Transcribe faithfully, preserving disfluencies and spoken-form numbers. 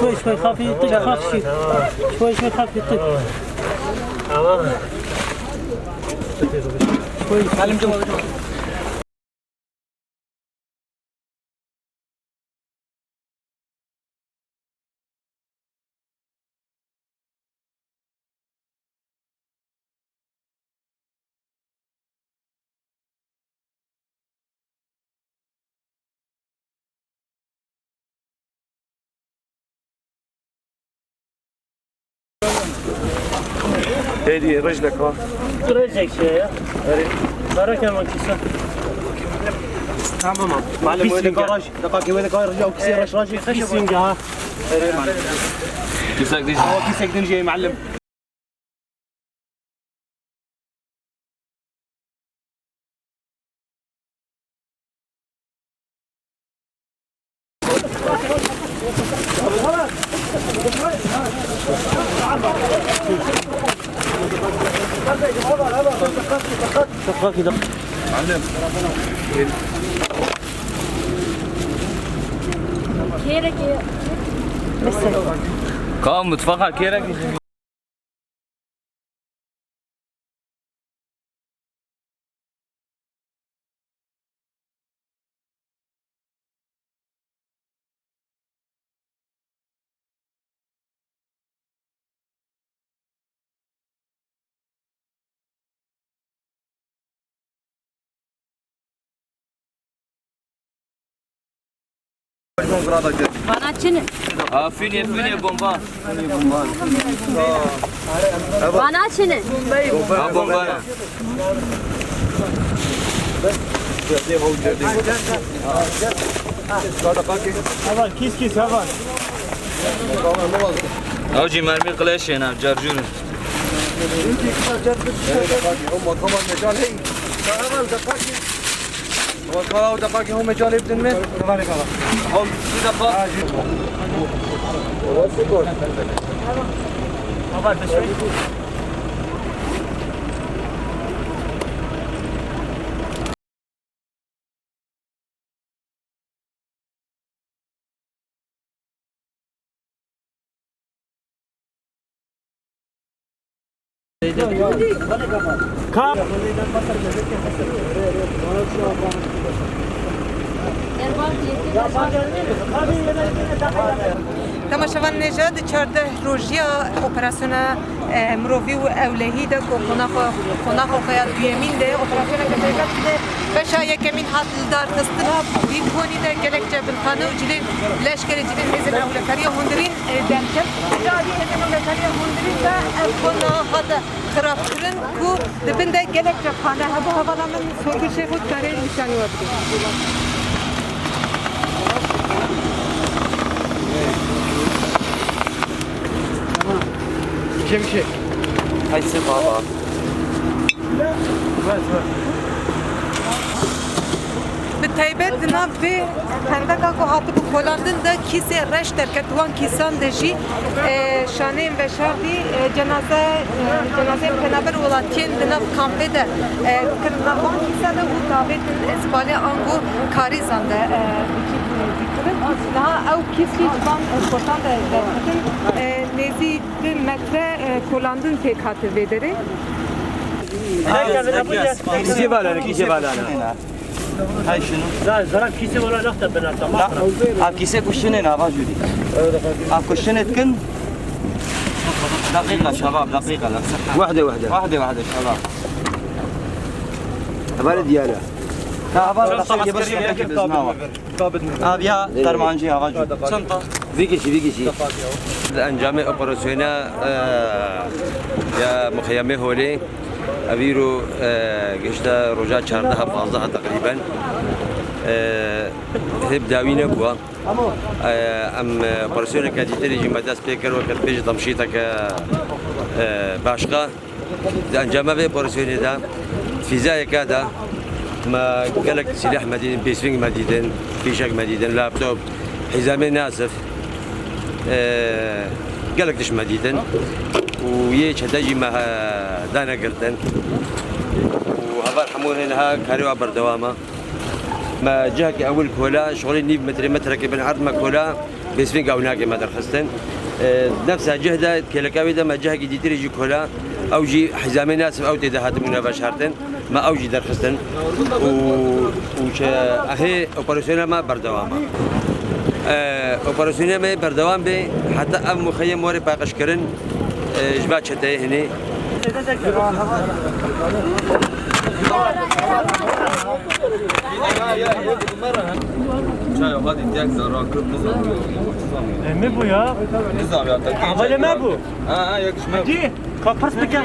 شوي شوي خاف يطق، خاف شي. شوي شوي خاف يطق. شوي شوي. Hêdî, rêj deka. Rêjek şey ya. Erê. Baraka makîsa. Tamam abi. Malum, wê deka raj. Deka ki wê deka raj, o kisi raj raj. Pîs ince ha. Erê, malum. Kîsek din. O kîsek din jê, malum. Kêrekê. Ka mutfaxa kêrekê. Vana çi ne? Ha, fînê, fînê, bomba. Vana çi ne? Ha, bomba ne? Heval, kîs kîs heval. Ew jî mermî qileşên ev, carcûr in. Temaşevan nêja di çardeh rojiya operasyona e, mirovî û ewlehî de ku qonaxa, qonaxa xwe ya duyemîn de operasyoneke taybet dide. Beşa yekemîn hat lidarxistina, vî konî de gelek cebilxane û cilên leşkerê cilên hêzên ewlekariya hundirîn, e, derket. Ji alî hêzên ewlekariya hundirîn de ev kona hate xirabkirin ku di bin de gelek cebilxane hebû. Hevala min Sorgu Şêxo karê nîşanî we bidin. Çimşek. Hay se baba. Bi taybet di nav vê xendeka ku hatibû kolandin de kîsê reş derket, wan kîsan de jî, e, şaneyên veşartî, e, cenaze, e, cenazeyên penaber welatiyên di nav kampê de, e, dikirin nav van kîsa de û davêtin îsbalê ango karîzan de, e, dikî-, dikirin. Niha ew kîs jî ji van, e, kotan de derketin, e, nêzî Di metre, e, kolandin pêk hate vê derê. Kîsê balane, kîsê balane. Hay şunu. Za-, zara kîsê wala lafta bina, tamam. La, a kîsê kuştine na, va jûdî. A kuştine dikin. Dakika, şabab, dakika, la. Wahde, wahde. Wahde, wahde, şabab. Hevalê diyale. Ha, heval, dakika, bir şey, bir şey, bir şey. Aviya dermancî ava jû. Çanta. Vî kişî, vî kişî. Di encamê operasyona, e, ya muxeyemê holê, ev îro, e, gişte roja çardeha panzdeha teqrîben. E, hê bi dawî nebûa. E, em, e, operasyoneke dîtirê jî me dest pê kir, weke pêş demşîteke, e, başqa. Di encama vê operasyonê de, fîzayeke de me gelek sîleh me dîtin, pêsvîng me dîtin, fîşek me dîtin, laptop, hîzamê nasif, e, gelek tişt me dîtin û yê çete jî me, e, dane girtin û Bar hemû hê niha karê wa berdewam e. Me cihekî ewil kola, şixulî nîv metrê, metrekê bin erd me kola, bêsvînga ew nagê me derxistin. E, nefsa cih de, kêleka wê de me cihekî dîtirî jî kola, ew jî hizamê nasib ew tê de hatibûne veşartin. Me ew jî derxistin. Û, û çi, ehê operasyona me berdewam e. E, operasyona me berdewam be, heta ev muxeyem were paqij kirin, e, ji va çeteyê hinê. Çaya hadi tek zarar kırk nizam. Emi bu ya. Nizam ya. Ameleme bu. Ha, ha, yakışmaz. Hadi, kapırs bir kere.